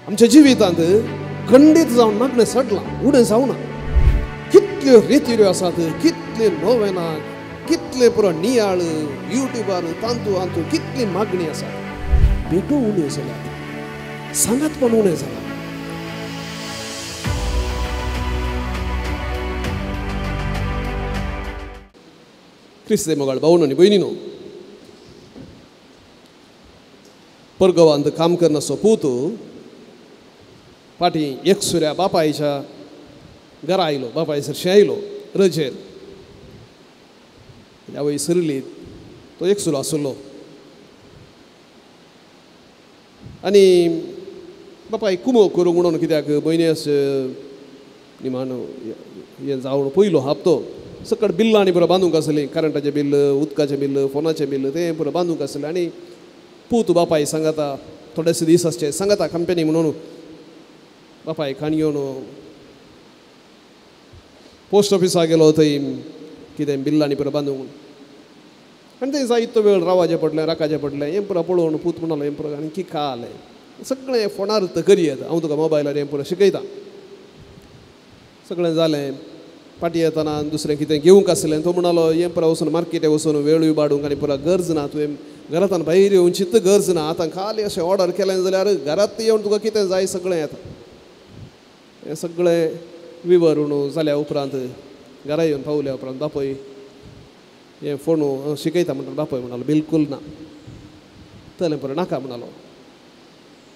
आमच्या जिवितांत खंडीत जावन मागणें सडलां, उणें जावना. कितल्यो रेतिऱ्यो आसात, कितले नोवेना, कितले पुरो नियाळ युट्यूबार तांतू आंतू कितली मागणी आसा. भेटो उण्यो जाल्यात, सांगात पण उणें जालां. क्रिस्ते मोगाळ भावनो आनी भयणीनो, परगवांत काम करनासो पूत फाटीं एकसुऱ्या बापायच्या घरा आयलो, बापाय सरशीं आयलो रजेर. आवय सरली, तो एकसुरो आसलो आनी बापाय कुमो करूंक म्हणून कित्याक म्हयन्यास निमाण हें जावन पयलो हप्तो सकट बिल्लां आनी पुरो बांदूंक आसलीं, करंटाचें बिल, उदकाचें बिल, फोनाचें बिल, तें पुरो बांदूंक आसलें. आनी पूत बापाय सांगाता थोडेशे दीस आसचे सांगाता कंपनी म्हणून बापाय खाण घेवन पोस्ट ऑफिसाक गेलो, थंय कितें बिल्लांनी पुरो बांदूंक. आनी थंय जायतो वेळ रावाचें पडलें, राखाचें पडलें. हें पुरो पळोवन पूत म्हणलो, हें पुरो आनी की खालें सगळें फोनार करयेत, हांव तुका मोबायलार हें पुरो शिकयतां. सगळें जालें. फाटीं येतना दुसरें कितें घेवंक आसलें, तो म्हणलो हें पुरो वचून मार्केटे वचून वेळूय बाडूंक आनी पुरो गरज ना, तुवें घरांतल्यान भायर येवची गरज ना, आतां खाली अशें ऑर्डर केलें जाल्यार घरांत येवन तुका कितें जाय सगळें येता. हें सगळें विवरून जाल्या उपरांत घरा येवन पावल्या उपरांत बापूय हें फोणू शिकयता म्हणटा, बापूय म्हणालो बिलकूल ना, तलें पुरो नाका म्हणालो,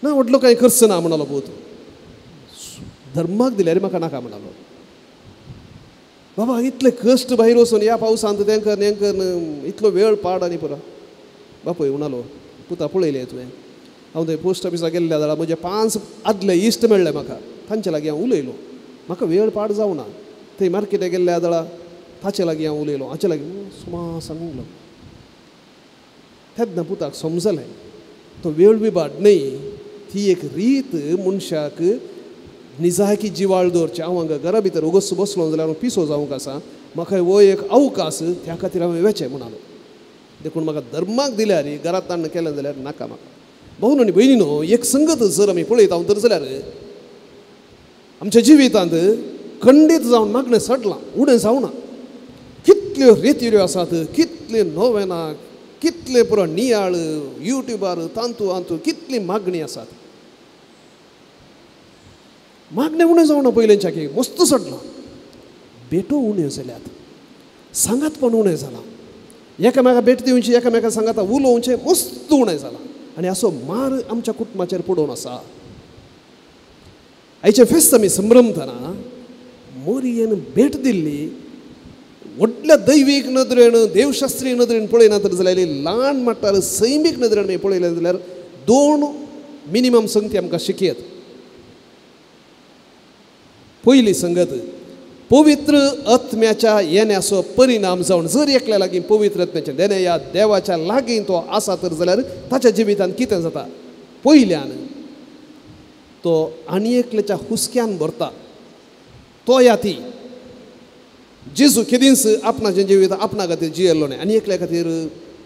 ना व्हडलो कांय खर्च ना म्हणालो पूत, धर्माक दिल्यार म्हाका नाका म्हणालो. बाबा इतले कश्ट भायर वचून ह्या पावसांत तें कर हें कर, इतलो वेळ पाड आनी पुरो. बापूय म्हणालो, पुता पळयलें तुवें, हांव थंय पोस्ट ऑफिसाक गेल्ल्या जाल्यार म्हजे 5 आदले इश्ट मेळ्ळे म्हाका, तांचे लागीं हांव उलयलो, म्हाका वेळ पाड जावना. थंय मार्केटाक गेल्ल्या जाल्यार ताचे लागीं हांव उलयलो, हाचे लागीं सुमार सांगूंक लागलो. तेन्ना पुताक समजलें तो वेळ विबाड न्हय, ती एक रीत मनशाक निजाकी जिवाळ दवरची. हांव हांगा घरा भितर उगस बसलो जाल्यार हांव पिसो जावंक आसा, म्हाका हो एक अवकाश, त्या खातीर हांवें वेचें म्हणालो. देखून म्हाका धर्माक दिल्यार घरांत ताणें केलें जाल्यार नाका म्हाका. भावनो आनी भयणीनो, एक संगत जर आमी पळयता तर जाल्यार आमच्या जिवितांत खंडीत जावन मागणें सडलां, उणें जावना. कितल्यो रेतिऱ्यो आसात, कितले नोवेना, कितले पुरो नियाळ युट्यूबार तांतू आंतू कितली मागणी आसात. मागणें उणें जावना पयलींच्या की मस्त सडलां, भेटो उण्यो जाल्यात, सांगात पण उणें जालां, एकामेका भेट दिवची, एकामेका सांगाता उलोवचें मस्त उणें जालां. आनी असो मार आमच्या कुटुंबाचेर पडून आसा. आयचें फेस्त आमी संभ्रमतना मोरयेन भेट दिल्ली व्हडल्या दैवीक नदरेन, देवशास्त्रीय नदरेन पळयना तर जाल्यार ल्हान मट्टार सैमीक नदरेन आमी पळयलें जाल्यार 2 मिनिमम संगती आमकां शिकयत. पयली संगत, पवित्र आत्म्याच्या येण्याचो परिणाम जावन जर एकल्या लागीं पवित्र आत्म्याचें देणें ह्या देवाच्या लागीं तो आसा तर जाल्यार ताच्या जिवितांत कितें जाता, पयल्यान तो आनी एकल्याच्या हुस्क्यान भरता. तो या ती जेजू केदींच आपणाचें जिवीत आपणा खातीर जियेल्लो न्हय, आनी एकल्या खातीर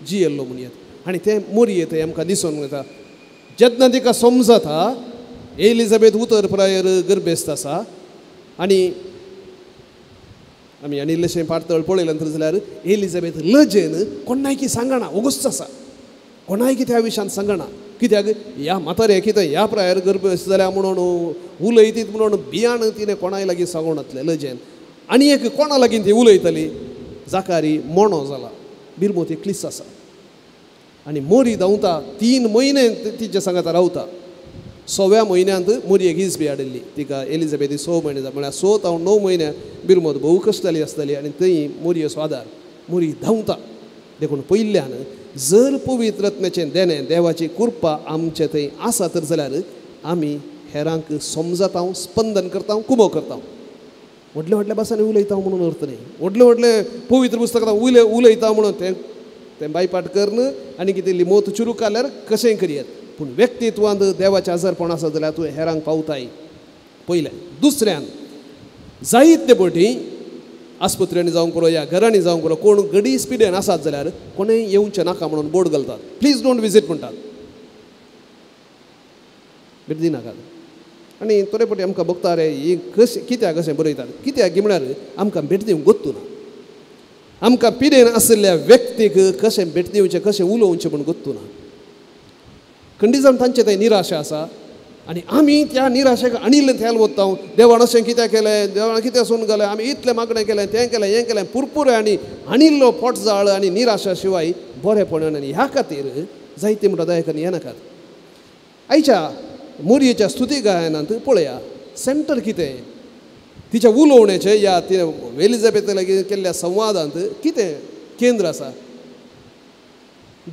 जियेल्लो म्हणयेत. आनी तें मोरये थंय आमकां दिसून येता. जेन्ना तिका समजता एलिझाबेथ उतर प्रायर गर्भेस्त आसा, आनी आमी आनी इल्लेशें पातळ पळयलें तर जाल्यार एलिझाबेथ लजेन कोणायकी सांगना, ओगोच आसा, कोणायकी त्या विशयांत सांगना. कित्याक ह्या म्हातारे कितें ह्या प्रायर गर्भेस्त जाल्या म्हणून उलयतीत म्हणून बियाण तिणें कोणाय लागीं सांगूं नासलें लजेन. आनी एक कोणा लागीं ती उलयताली, जाकारी मोणो जाला, बिरमोत एकलीच आसा. आनी मोरी धांवता 3 म्हयने तिच्या सांगाता रावता. 6व्या म्हयन्यांत मोरयेक his बी हाडिल्ली तिका एलिझाबेथ 6 म्हयने जाता, म्हळ्यार 6 ते 9 म्हयने बिरमोत भोव कश्ट जाली आसतली. आनी थंय मोरयेचो आदार, मोरी धांवता. देखून पयल्यान जर पवित्र आत्म्याचें देणें, देवाची कृपा आमचे थंय आसा तर जाल्यार आमी हेरांक समजता, स्पंदन करता, कुमो करता. व्हडल्या व्हडल्या भासांनी उलयता म्हणून अर्थ न्ही, व्हडले व्हडले पवित्र पुस्तकां उलयता म्हणून तें तें बायपाट करून आनी कितें लिमोत चुरू काडल्यार कशेंय करयेत, पूण व्यक्तित्वांत देवाचें आजारपण आसा जाल्यार तूं हेरांक पावताय. पयलें. दुसऱ्यान जायते पटी आस्पत्र्यांनी जावंक पुरो ह्या घरांनी जावंक पुरो कोण गडी स्पिडेन आसात जाल्यार कोणें येवचें नाका म्हणून बोर्ड घालतात, प्लीज don't visit म्हणटात, भेट दिनाकात. आनी थोडे फावटी आमकां बघता रे ही कशें कित्याक अशें बरयतात कित्याक म्हळ्यार आमकां भेट दिवंक गोत्तू ना. आमकां पिडेन आशिल्ल्या व्यक्तीक कशें भेट दिवचें कशें उलोवचें म्हूण गोत्तू ना. खंडीजान तांचे थंय निराशा आसा आनी आमी त्या निराशेक आणिल्लें थेल वता. देवान अशें कित्याक केलें, देवान कित्याक सोडून घालें, आमी इतलें मागणें केलें, तें केलें, हें केलें, पुरपुरें आनी आणिल्लो पोटजाळ आनी निराशा शिवाय बरेंपण आनी ह्या खातीर जायते म्हणटा दयाकन येनाकात. आयच्या मोरयेच्या स्तुती गायनांत पळया सेंटर कितें तिच्या उलोवण्याचें या तिणें एलिझाबेथ लागीं केल्ल्या संवादांत कितें केंद्र आसा.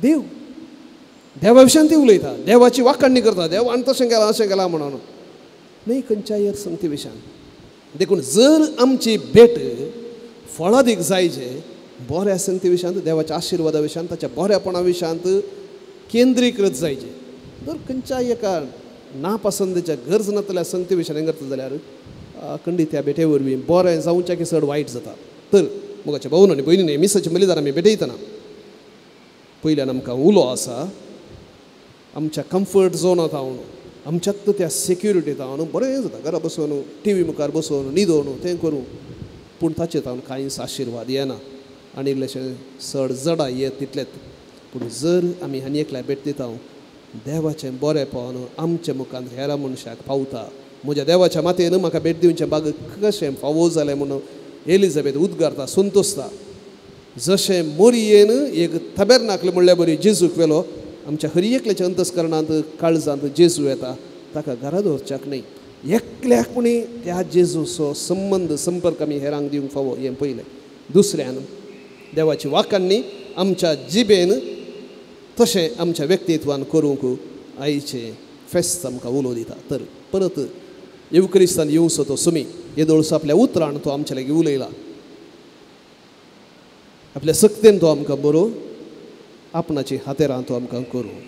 देव देवा विशयान ती उलयता, देवाची वाखाणणी करता, देवान तशें केलां अशें केलां म्हणून न्हय खंयच्याय संगती विशयान. देखून जर आमची भेट फळादीक जायचे बऱ्या संगती विशयांत देवाच्या आशिर्वादा विशयांत ताच्या बऱ्यापणा विशयांत केंद्रीकृत जायचे. जर खंयच्याय एका नापसंदीच्या गरज नातल्या संगती विशयान करता जाल्यार खंडीत त्या भेटे वरवीं बरें जावच्या की चड वायट जाता. तर मोगाच्या भावन आनी भयणीनी मिसाचे बलिदान आमी भेटयतना पयल्यान आमकां उलो आसा आमच्या कम्फर्ट झोनांत हांव आमच्यात त्या सेक्युरिटींत हांव बरें जाता घरा बसोवन टी व्ही मुखार बसोवन न्हिदोवन तें करूं, पूण ताचेर हांव कांयच आशिर्वाद येना आनी इल्लेशें चड जडा येत तितलेंच. पूण जर आमी आनी एकल्या भेट दिता देवाचें बरेंपण आमच्या मुखार हेरा मनशाक पावता. म्हज्या देवाच्या मातयेन म्हाका भेट दिवचें बाग कशें फावो जालें म्हणून एलिझाबेथ उद्गारता संतोसता. जशें मोरयेन एक तबेरनाकलें म्हणल्यार बरी जेजूक व्हेलो आमच्या हर एकल्याच्या अंतस्करणांत काळजांत जेजू येता ताका घरा दवरच्याक न्हय. एकल्याक पुणी त्या जेजूचो संबंद संपर्क आमी हेरांक दिवंक फावो हें पयलें. दुसऱ्यान देवाची वाखाणणी आमच्या जिबेन तशें आमच्या व्यक्तित्वान करूंक आयचें फेस्त आमकां उलो दिता. तर परत येवक्रिस्तान येवचो तो सुमी येदोळसो आपल्या उतरान तो आमच्या लागीं उलयला, आपल्या सक्तेन तो आमकां बरो आपणाची हातेरां तो आमकां करूं.